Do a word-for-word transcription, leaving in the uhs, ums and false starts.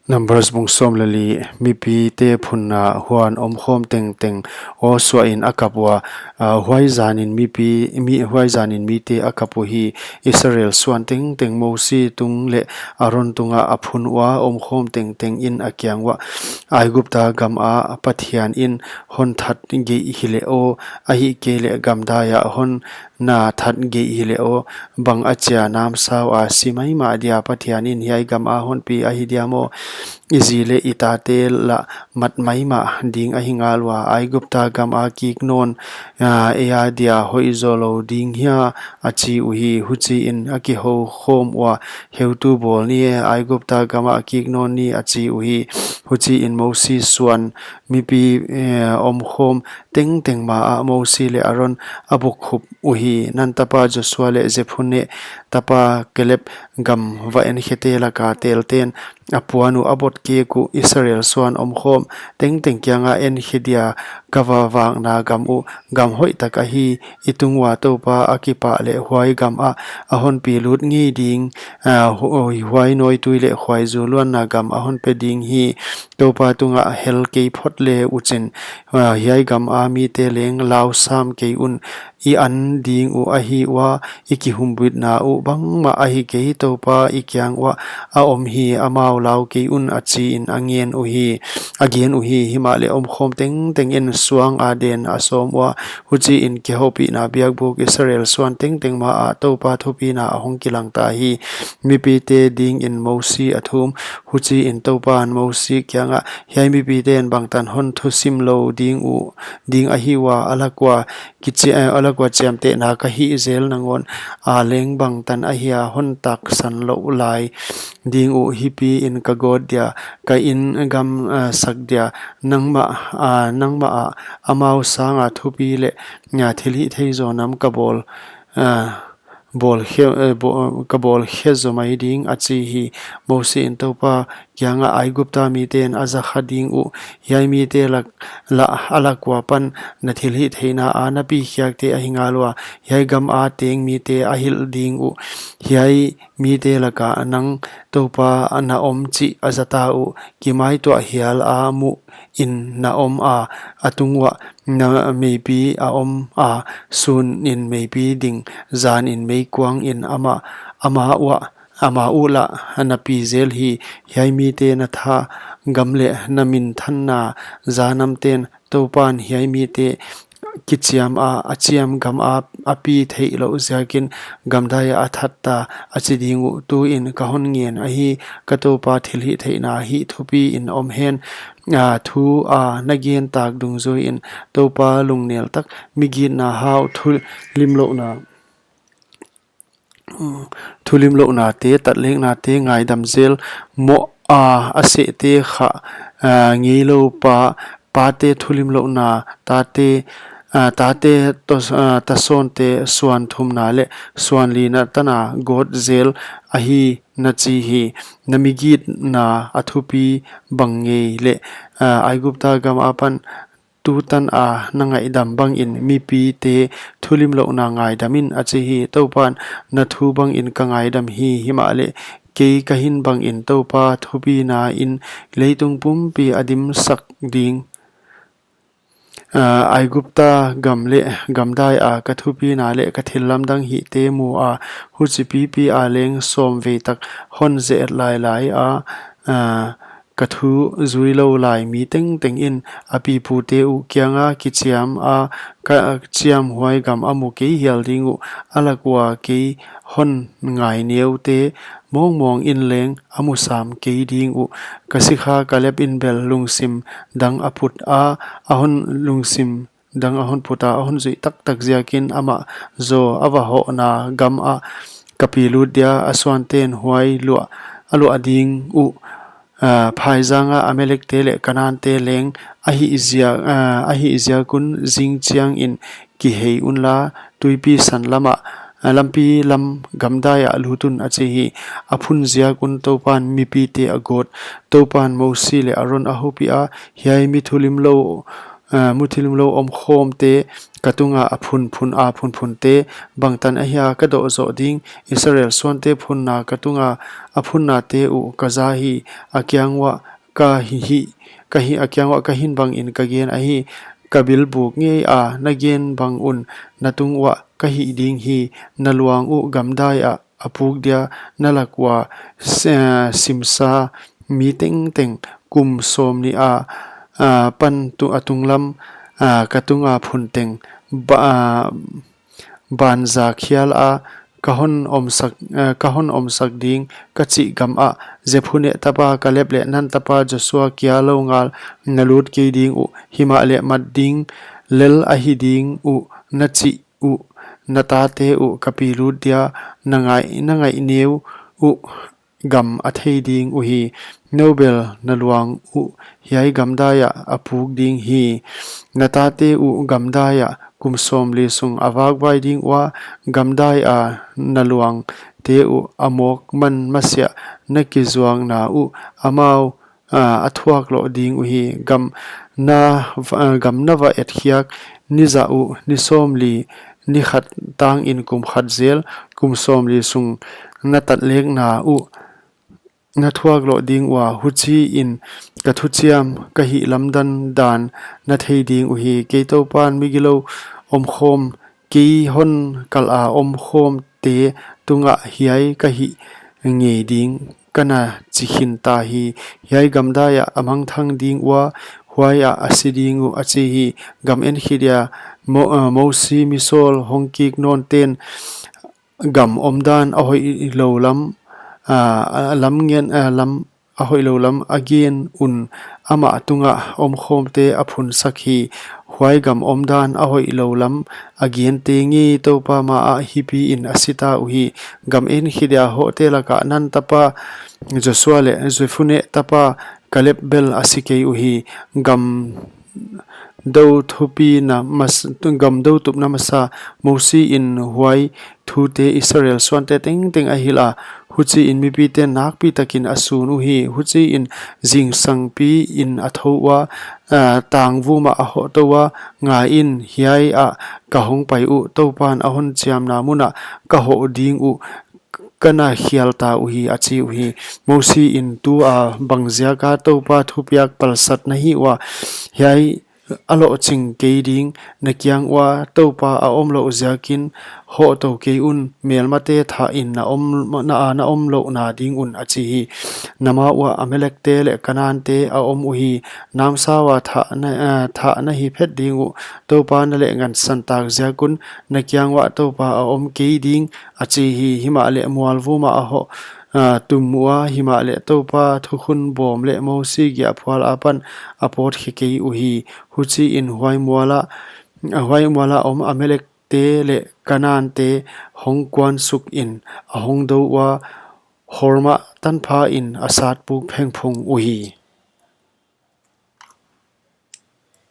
Numbers bung sawm leh li. Mipite phunna huan omkhawm tengteng aw suahin a kap ua, ah, huai zanin mipi, mi, huai zanin mite a kap uhi. Israel suan tengteng Mosi tung leh Aron tungah a phun ua, omkhawm tengteng in a kiang uah, Aigupta gama Pathian in hon that geih hileh aw, ahihkeileh gamdai ah hon na that geih hileh aw, bang achia namsau a si maimah dia Pathian in hiai gama hon pi ahi dia maw? I zi leh i tate lah mat maimah ding ahi ngal ua. Aigupta gama kik nawn, ah, ei adia hoih zaw lou ding hia? A chi uhi. Huchiin a kihou khawm ua, heutu bawl ni e, Aigupta gama kik nawn ni, a chi uhi. Huchiin Mosi suan mipi, eh, omkhawm tengteng maah Mosi leh Aron a bukkhup uhi. Nun tapa Josua leh Jephunne tapa Kaleb gam va enkhete laka telten a puan uh, a bot kek uh, Israel suan omkhawm tengteng kianga enkhe dia ka va vakna gam uh, gam hoihtak ahi, i tung ua Toupa a kipah leh huai gamah a hon pi lut ngei ding, ah, hu-, huai nawitui leh khuaizu luanna gam a hon pe ding hi. Toupa tungah hel kei phot le uchin, ah, hiai gama mite leng lau sam kei un, i an ding uh ahi ua, i kihumbitna uh bangmah ahi kei, Toupa i kiang uah a om hi, amau lau kei un, a chiin a ngen uhi, a gen uhi. Himahleh omkhawm tengteng in suang a den a sawm ua, huchiin kihoupihna biakbuk Israel suan tengteng maah Toupa thupina a hong kilang ta hi. Mipite dingin Mosi a thum. Huchiin Toupan Mosi kiangah, hiai mipiten bangtan hon thusim lou ding uh, ding ahi ua, a lak ua kichi-, eh, a lak ua chiamtehna ka hih zel nangawn a leng bangtan ahia hon taksan lou lai ding uh? Hipiin ka gawt dia, ka in gam, eh, sak dia, nangmah, ah, nangmah ah amau sanga thupi leh, ah, thilhihthei zaw nam ka bawl, ah, bawl khe, eh, baw-, ka bawl khe zaw mai ding, a chi hi. Mosi in Toupa kiangah, Aigupta miten a za kha ding uh, hiai mite lak, lah, a lak ua pan na thilhihtheihna a na pi khiakte ahi ngal ua, hiai gama teng mite a hilh ding uh. Hiai mite laka nang Toupa na om chih a za ta uh. Kimaituah hial a muh in na om a, a tung uah na meipi a om a, sunin meipi ding, zanin meikuangin amah, amah uah, amah uh lah na pi zel hi. Hiai mite na tha gam leh na minthanna za namten Toupan hiai mite kichiam a, a chiam gama a pi theih louh ziakin gamdai ah a that ta, a chi ding uh. Tuin ka hon ngen ahi, ka Toupa thilhihtheihna hih thupiin om hen. Ah, thu a na gen tak dungzuiin Toupa lungnel tak, migitna hau, thulimlouhna, thulimlouhnate, tatleknate, ngaidam zel, moh a, a sehte khah, ah, ngeilou pa, pate thulimlouhna, tate, ah, tate tos-, ah, tasawnte suan thumna leh suan lina tana gawt zel ahi, na chi hi. Na migitna a thupi bang ngei leh, ah, Aigupta gam apan tutan a na ngaihdam bangin mipite thulimlouhna ngaidamin, a chi hi. Toupan na thu bangin ka ngaidam hi, himahleh kei ka hin bangin Toupa thupina in leitung pumpi a dimsak ding. Ah, Aigupta gam leh gamdai a ka thupina leh ka thillamdang hihte mu a, huchi pipi a leng sawmvei tak hon ze-et lailai a, ah, ka thu zui lou lai mi tengteng in a pipute uh kianga kichiam a, ka chiam huai gam a mu kei hial ding uh, a lak ua kei hon ngaineute mawngmawng in leng a mu sam kei ding uh. Ka sikha Kaleb in bel lungsim dang a phut a, a hon lungsim dang a hon phut a, a hon zuih taktak ziakin amah zaw a va hohna gama ka pi lut dia, a suanten huai luah, a luah ding uh. Ah, phaizanga Amalekte leh Kanaante leng a hih ziak, ah, a hih ziak un zing chiangin kihei unla, tuipi san lamah, ah, lampi lam gamdai ah lut un, a chi hi. A phun ziak un Toupan mipite a gawt. Toupan Mosi leh Aron a houpiha, hiai mi thulimlou, muthilhim lou omkhawmte ka tunga a phunphun a phunphunte bangtan ahia ka doh zoh ding? Israel suante phunna ka tunga a phunnate uh ka za hi. A kiang uah ka hi, ka hi, a kiang uah ka hin bangin ka gen ahi. Ka bilbuk ngeia na gen bang un na tung uah ka hih ding hi. Na luang uh gamdai ah a puk dia, na lak ua si-, simsa mi tengteng kum sawmnih a, a pan tu a tunglam, a, ka tunga phun teng ba, a, banza khial a ka hon omsak, a, ka hon omsak ding ka chih gam ah Jephune tapa Kaleb leh Nun tapa Joshua kia lou ngal na lut kei ding uh, himahleh mat ding lel ahi ding uh na chih uh, na tate uh ka pi lut dia, na ngaih, na ngaih neu uh gam a thei ding uhi. Nou bel na luang uh hiai gamdai ah a puk ding hi. Na tate uh gamdai ah kum sawmli sung a vakvai ding ua, gamdai a na luangte uh a mawk man masiah na kizuakna uh amau a, a thuak loh ding uhi. Gam na va, a, gam na va etkhiak ni za uh, ni sawmli ni khat tangin kum khat zel, kum sawmli sung na tatlekna uh na thuak loh ding ua, huchiin ka thuchiam ka hihlamdan dan na thei ding uhi. Kei Toupan migilou omkhawm, kei hon kalh a omkhawmte tungah hiai ka hih ngei ding ka na chi khin ta hi. Hiai gamdai ah a mangthang ding ua, huai ah a si ding uh, a chi hi. Gam en khit dia Mo-, a, Mosi misawl hong kik nawnten gam omdan a hoihlou lam, a, a lam ngen, a, lam a hoihlou lam a gen un amah tungah omkhawmte a phunsak hi. Huai gam omdan a hoihlou lam a gente ngei Toupa ma ah hipiin a si ta uhi. Gam en khit dia hohte laka Nun tapa Joshua leh Jephune tapa Kaleb bel a si kei uhi. Gam dou thupina mas-, gam dou tupna masa Mosi in huai thute Israel suante tengteng a hilh a, huchiin mipite nakpi takin a sun uhi. Huchiin zingsangpiin a thou ua, a, tangvum ah a hoh tou ua, ngaiin, hiai ah ka hong pai uh, Toupan a hon chiamna mun ah ka hoh ding uh, ka na khial ta uhi, a chi uhi. Mosi in tua bang ziaka Toupa thupiak palsat na hi ua, hiai a lohching kei ding, na kiang ua Toupa a omlouh ziakin hoh tou kei un, melmate thah in na om, na, na omlouhna ding un, a chi hi. Na ma uah Amalekte leh Kanaante a om uhi. Namsau a thah na, a, thah na hi phet ding uh, Toupa na leh ngansan tak ziak un, na kiang uah Toupa a om kei ding, a chi hi. Himahleh mualvum ah a hoh, a, tum ua, himahleh Toupa thukhun bawm leh Mosi giahphual apan a pawt khe kei uhi. Huchiin huai mual ah, huai mual a om Amalekte leh Kanaante hong kuansukin a hong dou ua, Horma tanphain a satpuk phengphung uhi.